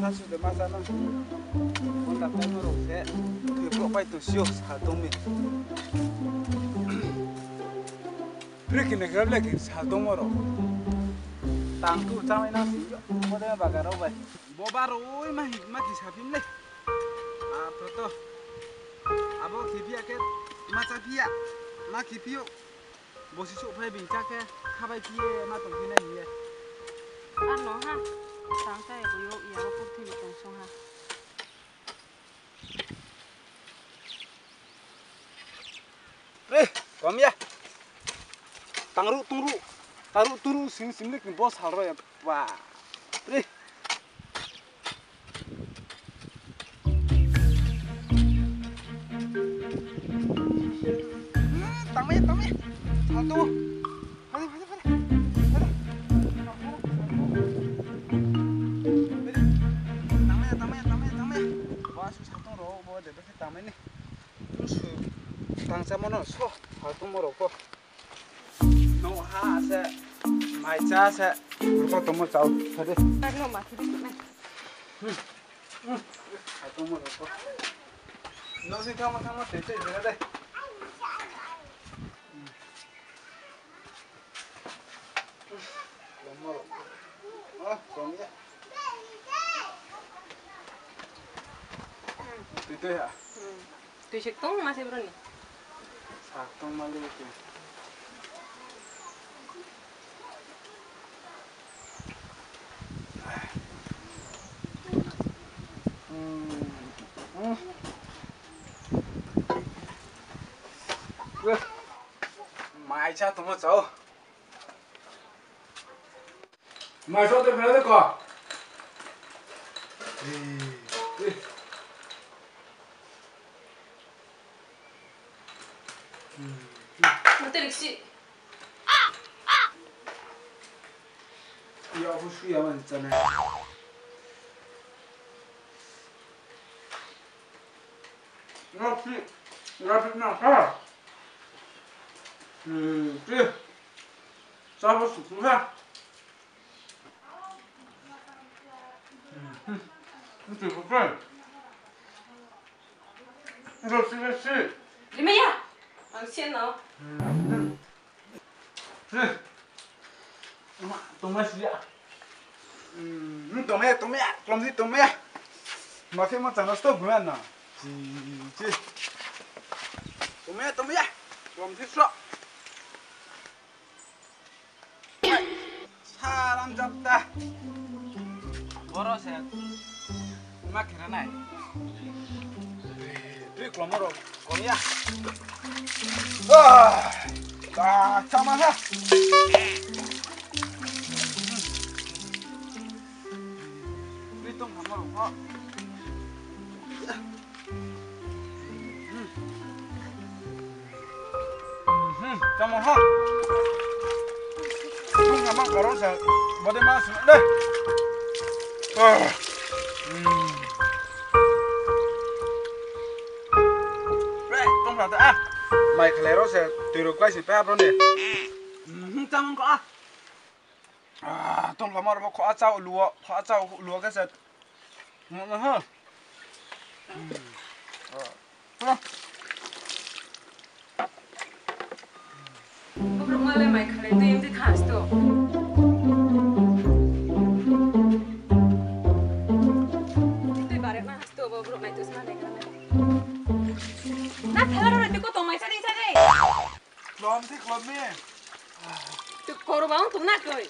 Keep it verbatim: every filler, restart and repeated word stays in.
Suh de masa no. Phone ta tongmo rao se. Khe brouh pai tong sio sal tong mi. Brekhe ni gra le khe sal tongmo rao. Tang tu chámai na si yo. Bo de baga rao bai. Bo ba roi ma hi ma khe saphi le. A to to. Abo khe phi ya khe ma chá phi ya. Ma khe phi yo. Bo si souhphai bini chá khe khabai phi ye ma tongphi nai hing ye. Ar no ha, tang chá ya bo yo, ya bo purthimbi tong song ha. Re, kom ya. Tang ruh, tung ruh, tang ruh, tung ruh, sim, sim, le kini bo sal rao ya. Ba. Re. Tangmai, tangmai. Sal tong. Phai, phai, phai. Tangmai, tangmai, tangmai, tangmai. Ba, su sal tong rao, bo de, bo khe tangmai ni. Su tang chámo no, so, sal tongmo rao pho. No ha se, mai chá se, urko tongmo chao, sa di. Tag no ma thiri nai. Hmm. Hmm. Sa tongmo urko. No si thangmo thangmo tei tei jera de. Hmm. Tongmo urko. Oh, tong ya. Tui tui ha. Hmm. Tui sik tong ma se bro ni. Sa tong ma le tui. Hmm. Hmm. Weh. Mai chá tongmo chao. Mai so te phela de ko. Mate riksi. Ya, aku suya man chana. Nasi, nasi na ha. Hmm, ti. Sa bo su ha. Hmm. Nasi ko kai. Nasi, nasi. Lima ya. Ang sian no. Hmm. Hmm. Ma, tongmai si ya. Hmm, tongmai, tongmai, klom si tongmai. Ma khe ma chana sto buan na. Chi, chi. Tongmai, tongmai. Klom si sro. Saram japta. Boro se. Ma khe ra nai. Tui klom ro kom ya. Ah, ah, sama ha. Tui tong ha ma ro ko. Hmm, chámo ha. Nung nama karo sa, bade ma sung de. Ah. Hmm. Re, tong sa de ah. Mai khlai ro se, tui ro klái si pa bro ne. Hmm, chámo ko ah. Ah, tong lama ro kho achao luo, kho achao luo khe se. Mo na ha. Hmm. Ah. Bo brouh ma le mai khalai tui em tui tha sto. Tui bare ma sto bo brouh mai tu sna nai kha nai. Na thela ro tui ko tong mai sa dei sa dei. Klom thi klom mi. Tui koro ba ong tong na koi.